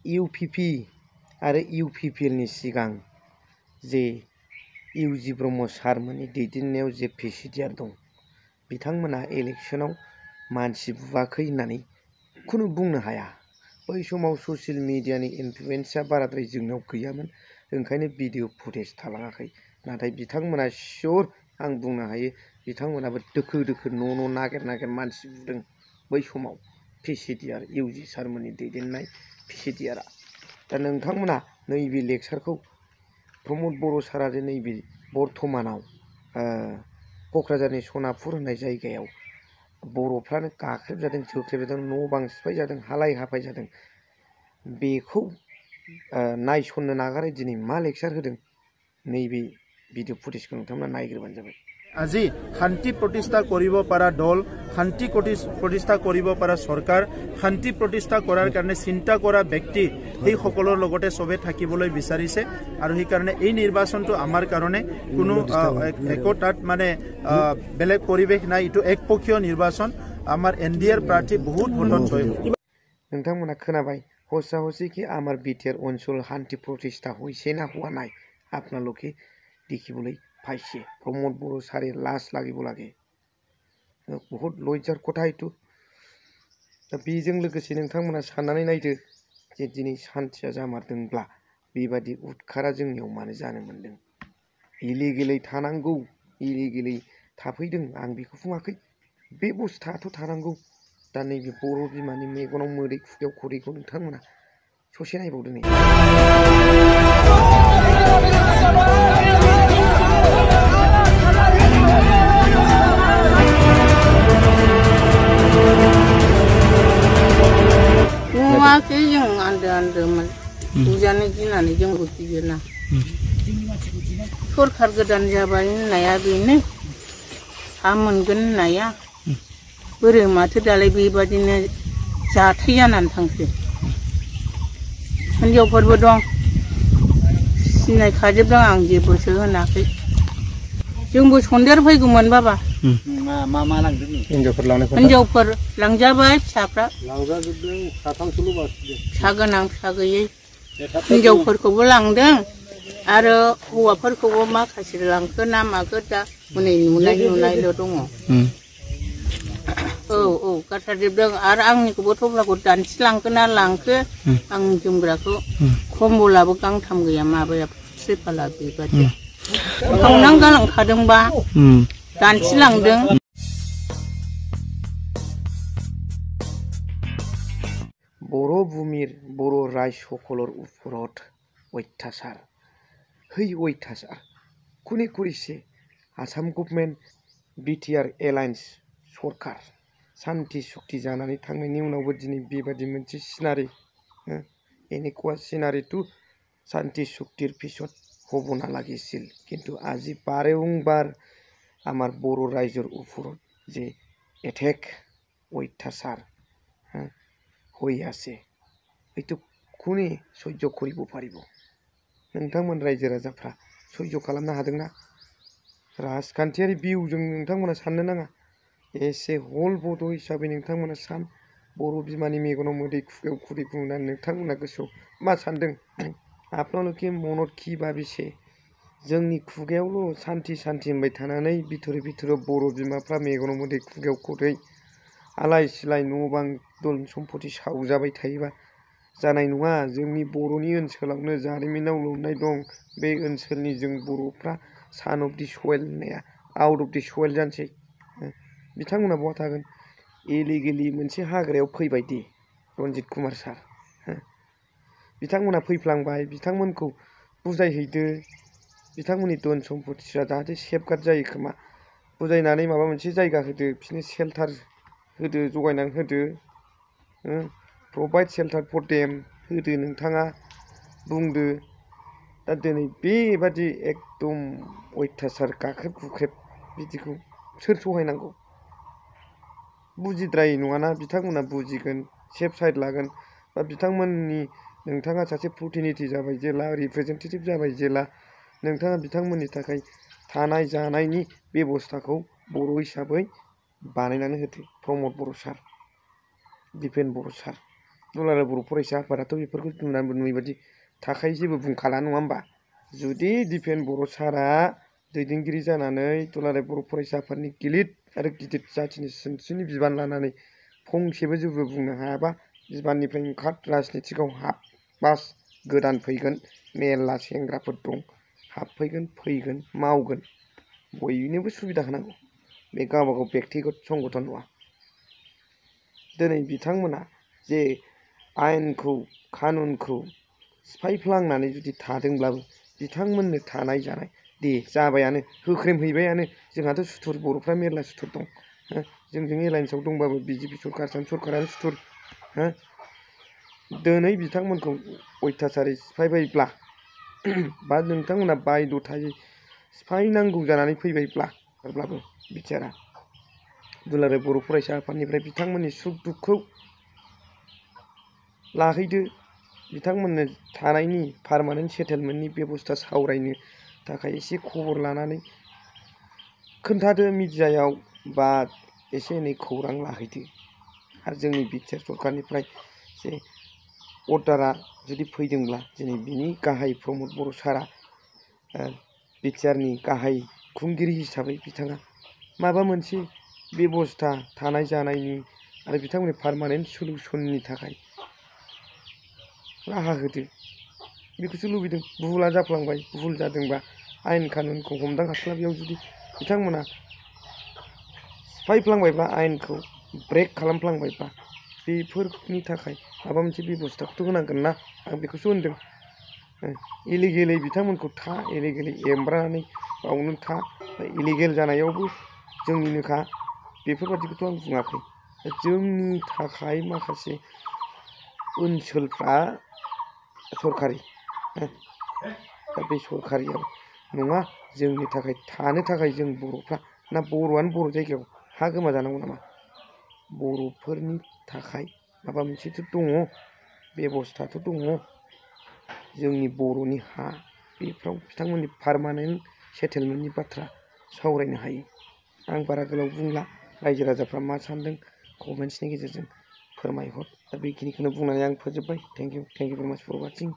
इउपिपि आरो इउपिपिएलनि सिगां जे इउजि ब्रह्म सारमोननि दैदेननायाव जे पेसिडियार दं बिथांमोना इलेक्सनाव मानसि बुवाखै होननानै खुनु बुंनो हाया। बै समाव ससियेल मिडियानि इनफ्लुयेन्सआ बाराद्राय जोंनाव गैयामोन, ओंखायनो भिडिअ फुटेज थालाङाखै। नाथाय बिथांमोना सियर आं बुंनो हायो बिथांमोनाबो दोखो दोखो न' नागिर नागिर मानसि बुदों बै समाव पेसिडियार इउजि सारमोननि दैदेननाय पेसिडियारा। दा नोंथांमोना नैबे लेक्सारखौ प्रमद बर' सारा जे नैबे बर्थमानाव क'क्राझारनि सनापुर होननाय जायगायाव बर'फ्रानो गाख्रेबजादों जोख्रेबजादों न' बां सिफायजादों हालाय हाफाय जादों बेखौ नायसननो नागारै दिनै मा लेक्सार होदों नैबे भिडिअ फुटेजखौ नोंथांमोना नायग्रोबानो जाबाय। আজি শান্তি প্ৰতিষ্ঠা কৰিব পৰা দল, শান্তি প্ৰতিষ্ঠা কৰিব পৰা চৰকাৰ, শান্তি প্ৰতিষ্ঠা কৰাৰ কাৰণে চিন্তা কৰা ব্যক্তি সেই সকলৰ লগতে সবে থাকিবলৈ বিচাৰিছে আৰু সেইকাৰণে এই নিৰ্বাচনটো আমাৰ কাৰণে কোনো একোটাত মানে বেলেগ পৰিৱেশ নাই। এইটো একপক্ষীয় নিৰ্বাচন। আমাৰ এনডিএৰ প্ৰাৰ্থী বহুত ভোটত জয় হ'ব। नोंथांमोना खोनाबाय हसा हसी कि आमार बिटिआर অঞ্চল শান্তি প্ৰতিষ্ঠা হৈছে না হোৱা নাই আপোনালোকে দেখিবলৈ পাইছে। प्रमद बर' सारे लाज লাগিব লাগে बहुत लज्जार কথা এইটো। दा बेजों लोगोसे नोंथांमोना साननानै नायदो जे दिनै सान्थिया जामारदोंब्ला बेबादि उदखारा जोंनियाव मानो जानो मोन्दों। इलिगेलै थानांगौ, इलिगेलै थाफैदों आं बेखौ बुङाखै, बेबस्थाथ' थानांगौ। दा नैबे बर' बिमानि मेगनाव मोदै खुगायाव खुदैखौ नोंथांमोना ससे नायबावदो नै। नुवाखै जों आन्दोमोन बुजानो गिनानै जोंबो गियोना। सरखार गोदान जाबाय होननाया बेनो हा मोनगोन होननाया बोरै माथो दालाय बेबादिनो जाथाय जानानै थांखो। हिनजावफोरबो दं सिनायखाजोबदों आं जेबोसो होनाखै। जोंबो सन्देर फैगौमोन बाबा। मा लांदों हिनजावफोर लांजाबाय फिसाफ्रा लांजाजोबदों साथामसोल' बाखिदों फिसा गोनां फिसा गैयै हिनजावफोरखौबो लांदों आरो हौवाफोरखौबो माखासे लांखो ना माखो दा हनै नुनायल' दङ। औ गारथारजोबदों आरो आंनिखौबो थफ्लाखौ दानसि लांखो ना लांखो आंनि जोमग्राखौ खम्बलाबो गांथाम गैया माबाया त्रिपाला बेबादि खावनानै गालांखादोंबा दानसि लांदों। बर' भूमिर बर' रायज सकলৰ ওপৰত অত্যাচাৰ সেই অত্যাচাৰ কোনে কৰিছে? आसाम गभर्नमेन्ट बिटिआर एलायन्स सरकार शान्ति चुक्ति जानानै थांनायनि उनावबो दिनै बेबादि मोनसे सिनारि এনেকুৱা सिनारिটো शान्ति चुক্তিर पिছত হ'ব नालागिছিল কিন্তু আজি বাৰংবাৰ আমাৰ बर' ৰাইজৰ ওপৰত যে এটেক অত্যাচাৰ হৈ আছে এইটো কোনে সহ্য কৰিব পাৰিব? नोंथांमोन रायजो राजाफ्रा सह्य खालामनो हादोंना? राजखान्थियारि बिउजों नोंथांमोना साननो नाङा, एसे हल बड' हिसाबै नोंथांमोना सान बर' बिमानि मेगनाव मोदै खुगायाव खुदै बुंनानै नोंथांमोना गोसोआव मा सानदों? आपनालोके मनत कि भाबिसे जोंनि खुगायावल' सान्थि सान्थि होनबाय थानानै बिथोर बिथोर बर' बिमाफ्रा मेगनाव मोदै खुगायाव खुदै आलाय सिलाय न' बां धन सम्पति सावजाबाय थायोबा जानाय नङा। जोंनि बर'नि ओनसोलावनो जारिमिनाव लिरनाय दं बे ओनसोलनि जों बर'फ्रा सान अफ दि सवेल होननाया आउट अफ दि सवेल जानोसै। बिथांमोना बहा थागोन? इलिगेलि मोनसे हाग्रायाव फैबाय दे रन्जित कुमार सार बिथांमोना फैफ्लांबाय, बिथांमोनखौ बुजायहैदो, बिथांमोननि धन सम्पतिया जाहाथे सेफगार्ड जायो खोमा बुजायनानै माबा मोनसे जायगा होदो, बिसोरनो सेल्टार होदो, जगायनानै होदो, प्रभाइड सेल्टार फर देम होदो नोंथाङा बुंदो। दा दिनै बेबादि एकदम अयथासार गाख्रेब गुख्रेब बिदिखौ सोर सहायनांगौ? बुजिद्राय नङाना, बिथांमोना बुजिगोन, सेफ साइड लागोन बा बिथांमोननि नोंथाङा सासे प्रतिनिधि जाबाय जेला रिप्रेजेन्टेटिभ जाबाय जेला नोंथाङा बिथांमोननि थाखाय थानाय जानायनि बेबस्थाखौ बर' हिसाबै बानायनानै होदो। प्रमद बर' सार, दिपेन बर' सार दुलाराय बर' फरायसा आफादाथ' बेफोरखौ नुनायबादि थाखाय जेबो बुंखाला नङा होमबा जुदि दिपेन बर' सारा दैदेनगिरि जानानै दुलाराय बर' फरायसा आफादनि गिलिर आरो गिदिर जाथिनि सिनस्रिनि बिबान लानानै फंसेबो जेबो बुंनो हायाबा बिबाननिफ्राय ओंखार राजनितिकआव हाब बास गोदान फैगोन मेरला सेंग्राफोर दं हाबफैगोन फैगोन मावगोन बयनोबो सुबिदा होनांगौ बे गावबागाव बेक्तिगत संगठन नङा दिनै बिथांमोना जे आयेनखौ कानुनखौ सिफायफ्लांनानै जुदि थादोंब्लाबो बिथांमोननो थानाय जानाय दे जाबायानो होख्रेमहैबायानो जोंहाथ' सुथुर बर'फ्रा मेरला सुथुर दं जोंजों एलायन्सआव दंबाबो बिजेपि सरकार आसाम सरकारानो सुथुर दिनै बिथांमोनखौ अयथासारै सिफायबायब्ला बा नोंथांमोना बायद'थायै सिफायनांगौ जानानै फैबायब्लाबो बिचारा दुलाराय बर' फरायसा आफादनिफ्राय बिथांमोननि सुख दुखखौ लाहैदो बिथांमोननो थानायनि पारमानेन्ट सेटेलमेन्टनि बेबस्था सावरायनो थाखाय एसे खबर लानानै खोन्थादो मिडियायाव बा एसे एनै खौरां लाहैदो आरो जोंनि बिटिआर सरकारनिफ्राय जे अर्डारा जुदि फैदोंब्ला दिनै बिनि गाहाय प्रमद बर' सारा बिटिआरनि गाहाय खुंगिरि हिसाबै बिथाङा माबा मोनसे बेबस्था थानाय जानायनि आरो बिथांमोननि पारमानेन्ट सलुसननि थाखाय राहा होदो बेखौसो लुबैदों भुला जाफ्लांबाय भुल जादोंबा आयेन कानुनखौ हमदां हास्ला बेयाव जुदि बिथांमोना सिफायफ्लांबायब्ला आयेनखौ ब्रेक खालामफ्लांबायब्ला बेफोरनि थाखाय माबा मोनसे बेबस्थाखौथ' होनांगोन ना आं बेखौसो होनदों इलिगेलै बिथांमोनखौ था इलिगेलै एमब्रानानै बावनो था इलिगेल जानायावबो जोंनिनोखा बेफोरबादिखौथ' आं बुङाखै जोंनि थाखाय माखासे ओनसोलफ्रा सरकारि दा बे सरकारियाव नङा जोंनि थाखाय थानो थाखाय जों बर'फ्रा ना बर'आनो बर' जायगायाव हा गोमाजानांगौ नामा बर'फोरनि थाखाय माबा मोनसेथ' दङ बेबस्थाथ' दङ जोंनि बर'नि हा बेफ्राव बिथांमोननि पारमानेन्ट सेटेलमेन्टनि बाथ्रा सावरायनो हायो आं बारा गोलाव बुंला रायजो राजाफ्रा मा सानदों कमेन्ट्सनि गेजेरजों फोरमायहर दा बेखिनिखौनो बुंनानै आं फोजोब्बाय थेंक इउ भेरि माच फर वाचिं।